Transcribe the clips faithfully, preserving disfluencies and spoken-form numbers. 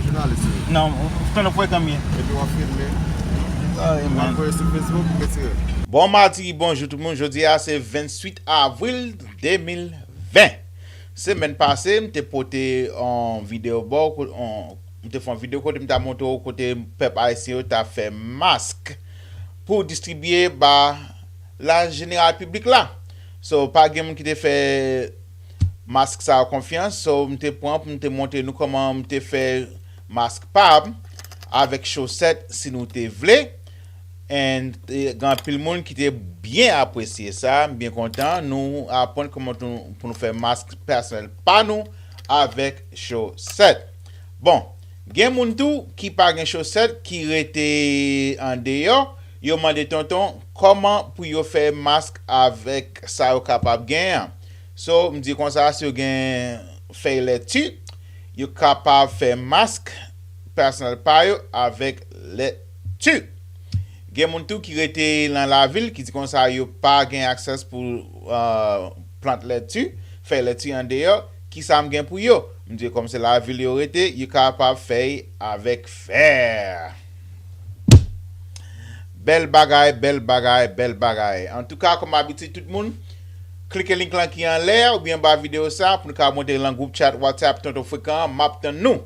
Jounalis, wi. Non, tonton frekan m ye. Epi w ap filme. Ah, w ap voye sou Facebook, retire. Bon madi, bonjou tout moun. Jodi a se ventuit avril de mil ven. Semèn pase, m te pote yon videyo ba w, ko-, yon, m te fè yon videyo kote m ta montre w kote pèp ayisyen yo ta fè mask pou distribiye ba la jeneral piblik la. So, pa gen moun ki te fè mask sa yo konfyans. So, m te pran pou m te montre nou kòman m te fè mask pa m avèk chosèt si nou te vle. And, eh, gen anpil moun ki te byen apresye sa. M byen kontan. Nou aprann kòman tou, pou nou fè mask pèsonèl pa nou avèk chosèt. Bon, gen moun tou ki pa gen chosèt, ki rete andeyò. Yo mande tonton kòman pou yo fè mask avèk sa yo kapab genyen an. So, m di konsa, si yo gen fèy lèti, yo kapab fè mask pèsonèl pa yo avèk lèti. Gen moun tou ki rete nan lavil ki di konsa yo pa gen aksès pou, ah, plant lèti, fèy lèti andeyò. Kisa m gen pou yo? M di kòm se lavil yo rete, yo kapab fèy avèk fè. Bèl bagay, bèl bagay, bèl bagay. Antouka, kòm abitid, tout moun, klike link lan ki anlè oubyen anba videyo sa pou nou ka monte nan gwoup chat WhatsApp Tonton Frekan an. M ap tann nou.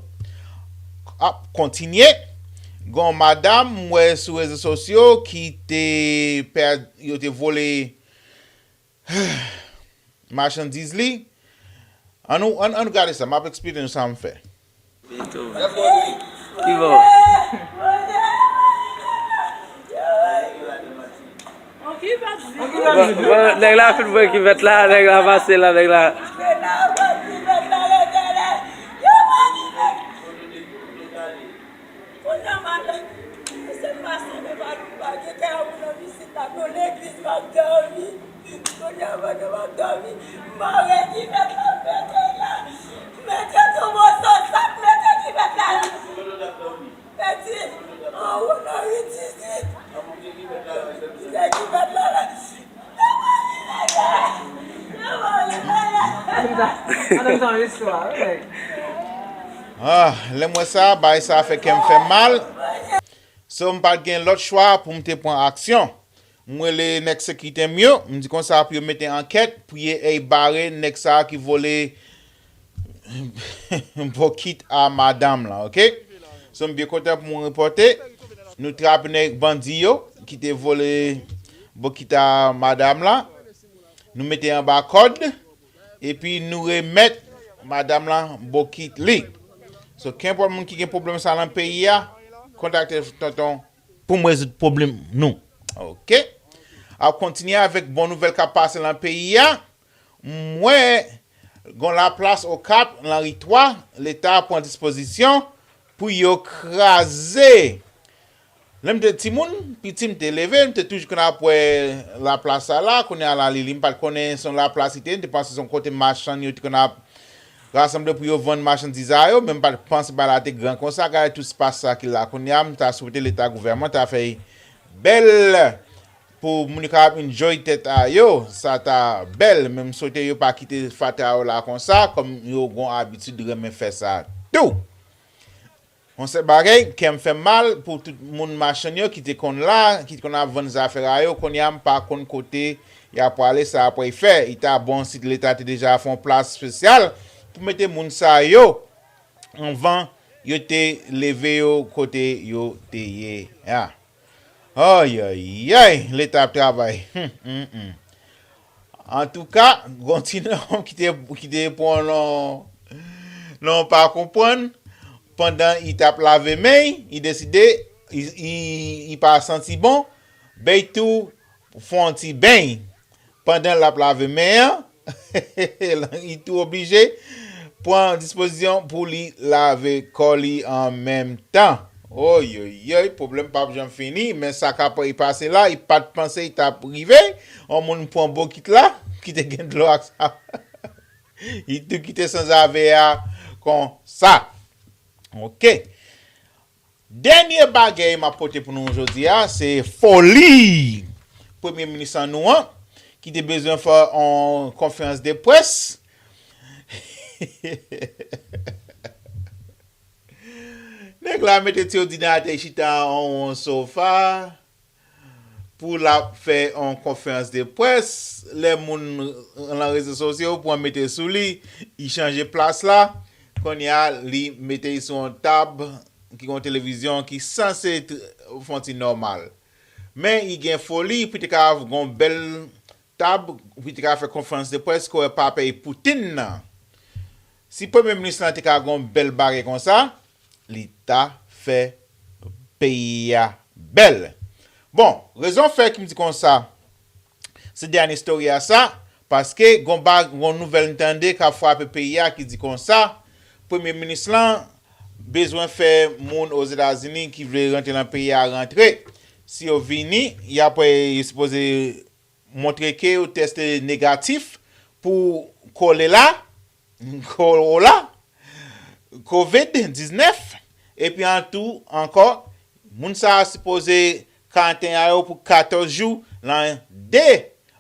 Ap kontinye. Gon madanm, m wè sou rezo sosyo ki te pèd, yo te vole machandiz li. Ann nou, ann, ann nou gade sa, m ap eksplike nou sa m fè. Ki bò? Bon, bon, nèg la fin pran kivèt la, nèg la pase la, nèg la. Kounye a madanm, se pastè nan Gwadloup la, gen kay moun nan pisin la, nan legliz m ap dòmi. Kounye a madanm ap dòmi, mare kivèt la, mete la. Mete tou moso sa, mete kivèt la. Mete anwo nan ri dizwit. Mete kivèt la la. Ah, lè m wè sa, bagay sa fè kè m fè m mal. So, m pa t gen lòt chwa pou m te pran aksyon. M rele nèg sekirite m yo, m di konsa pou yo mete ankèt, pou yo ey bare nèg sa a ki vole bokit a madanm lan, oke? So, m byen kontan pou mwen repòte, nou trape nèg bandi yo ki te vole bokit a madanm lan. Nou mete anba kòd, epi nou remèt madanm lan bokit li. So, kenpòt moun ki gen pwoblèm sa nan peyi a, kontakte tonton pou m rezoud pwoblèm nou. Oke? Ap kontinye avèk bon nouvèl k ap pase nan peyi a. M wè gon laplas Okap, Lanri twa, Leta pran dispozisyon pou yo kraze. Lè m te timoun, piti m te leve, m te toujou konn ap wè laplas sa la, kounye a la li, li, m pa t konnen se yon laplas li te ye, m te panse se yon kote machann yo te konn ap rasanble pou yo vann machandiz a yo, men m pa t panse bagay la te gran konsa, gade tout espas sa ki la kounye a, m ta swete Leta gouvènman ta fè bèl pou moun yo kapab enjoy tèt a yo, sa ta bèl, men m swete yo pa kite fatra yo la konsa, kòm yo gon abitid renmen fè sa tou. Yon sèl bagay, kè m fè m mal pou tout moun machann yo ki te konn la, ki te konn ap vann zafè a yo, kounye a m pa konn kote y ap prale, sa y ap fè. Li ta bon si Leta te deja fè yon plas espesyal pou mete moun sa yo anvan yo te leve yo kote yo te ye a. Ayayay, Leta ap travay. Hum, hum, hum. Antouka, gon ti nonm ki te, ki te pran nan, nan pa konprann, pandan li t ap lave men l, li deside, li, li, li pa santi bon, ben li tou fè yon ti beny pandan l ap lave men an, li tou oblije pran dispozisyon pou li lave kò li an menm tan. Oyoyoy, pwoblèm p ap janm fini, men sa k ap pase la, li pa t panse li t ap rive. Yon moun pran bokit la, ki te gen dlo ak sa. Li tou kite sanzave a konsa. Oke. Dènye bagay m ap pote pou nou jodi a, se foli Premye Minis an nou an, ki te bezwen fè yon konferans de près. Nèg la mete ti òdinatè chita anwo yon sofa pou l ap fè yon konferans de près. Lè moun nan rezo sosyo pran mete sou li, li chanje plas la. Kounye a, li mete l sou yon tab ki gen yon televizyon ki sanse t- fon ti nòmal. Men li gen foli pou te ka gen yon bèl tab pou te ka fè konferans de près kote pa peyi Poutin nan. Si premye minis lan te ka gen yon bèl bagay konsa, li ta fè peyi a bèl. Bon, rezon fè ki m di konsa, se dènye story a sa, paske gon ba gon nouvèl m tande k ap frape peyi a ki di konsa, premye minis lan bezwen fè moun Ozetazini ki vle rantre nan peyi a rantre. Si yo vini, y ap yo sipoze montre ke yo teste negatif pou kolela, korola, kovid diznèf, epi an tou ankò, moun sa a sipoze karanten a yo pou katòz jou nan de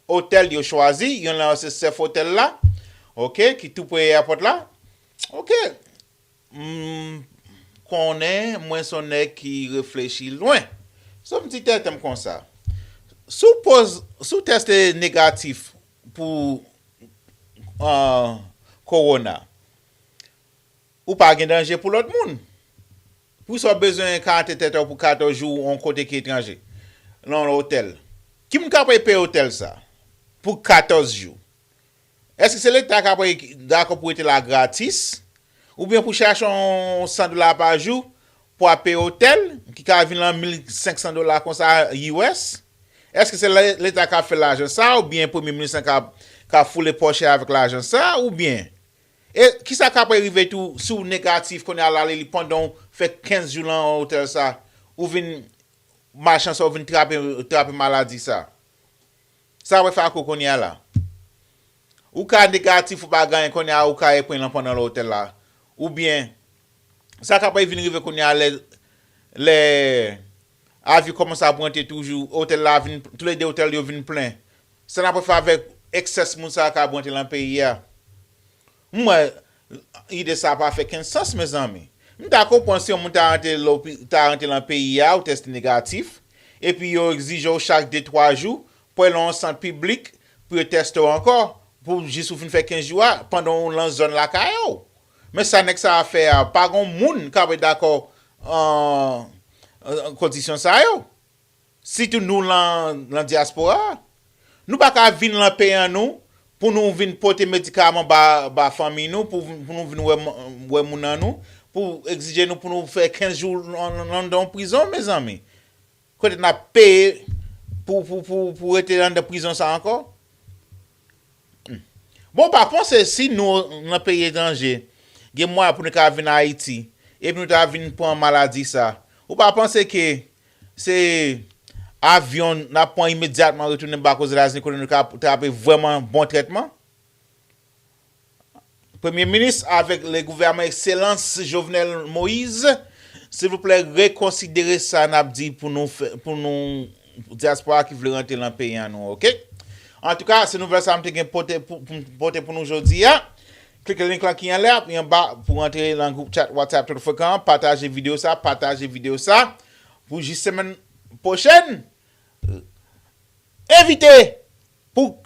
otèl yo chwazi, yonn nan yo se Sèf Otèl la, oke, ki tou pre eyapòt la. Oke, m konnen mwen se yon nèg ki reflechi lwen. So m di tèt m konsa, si w poz, si w teste negatif pou uh, kowona, ou pa gen danje pou lòt moun. Poukisa w bezwen karante tèt ou pou katòz jou yon kote ki etranje, nan yon otèl? Ki moun k ap peye otèl sa pou katòz jou? Èske se Leta k ap dakò pou rete la gratis? Oubyen pou chache yon san dola pa jou pou ap peye otèl ki ka vin lan mil senk san dola konsa U S? Èske se Leta k ap fè lajan sa oubyen premye minis lan k ap foule pòch avèk lajan sa oubyen E kisa k ap rive tou si w negatif kounye a l ale li pandan w fè kenz jou lan otèl sa, ou vin malchans ou vin trape trape maladi sa. Sa w ap fè ak ou kounye a la? Ou ka negatif ou pa gen anyen kounye a ou ka reprann lan pandan l otèl la. Oubyen sa k ap vin rive kounye a lè lè avyon kòmanse ap rantre toujou, otèl la vin toulede otèl yo vin plen. Sa n ap fè avèk eksès moun sa k ap rantre lan peyi a? M wè ide sa pa fè kenn sans mezanmi. M ta konprann si yon moun ta rantre lopi, ta rantre lan peyi a ou teste negatif, epi yo egzije w chak de twa jou pou al nan yon sant piblik pou yo teste w ankò, pou jis ou fin fè kenz jou a pandan w lan zòn lakay ou. Men sa nèg sa a fè a, pa gon moun k ap dakò an kondisyon sa yo. Sitou nou lan nan dyaspora a. Nou pa ka vin lan peyi an nou pou nou vin pote medikaman ba ba fanmi nou, pou pou nou vin wè wè moun an nou, pou egzije nou pou nou fè kenz jou anndan yon prizon mezanmi. Kote n ap peye pou pou pou pou rete anndan prizon sa ankò? Bon, pa panse si nou nan peyi etranje gen mwayen pou nou ka vin Ayiti epi nou ta vin pran maladi sa, ou pa panse ke se avyon n ap pran imedyatman retounen bak Ozetazini kote nou ka trape vrèman bon trètman? Premye minis avèk le gouvènman ekselans Jovenel Moïse, silvouplè rekonsidere sa n ap di pou nou fè, pou nou dyaspora ki vle rantre lan peyi an nou, oke? Antouka, se nouvèl sa m te gen pote pou m pote pou nou jodi a. Klike link lan ki anlè a, ki anba pou rantre lan gwoup chat WhatsApp Tout Frekan an, pataje videyo sa, pataje videyo sa. Pou jis semèn pwochèn, envite pou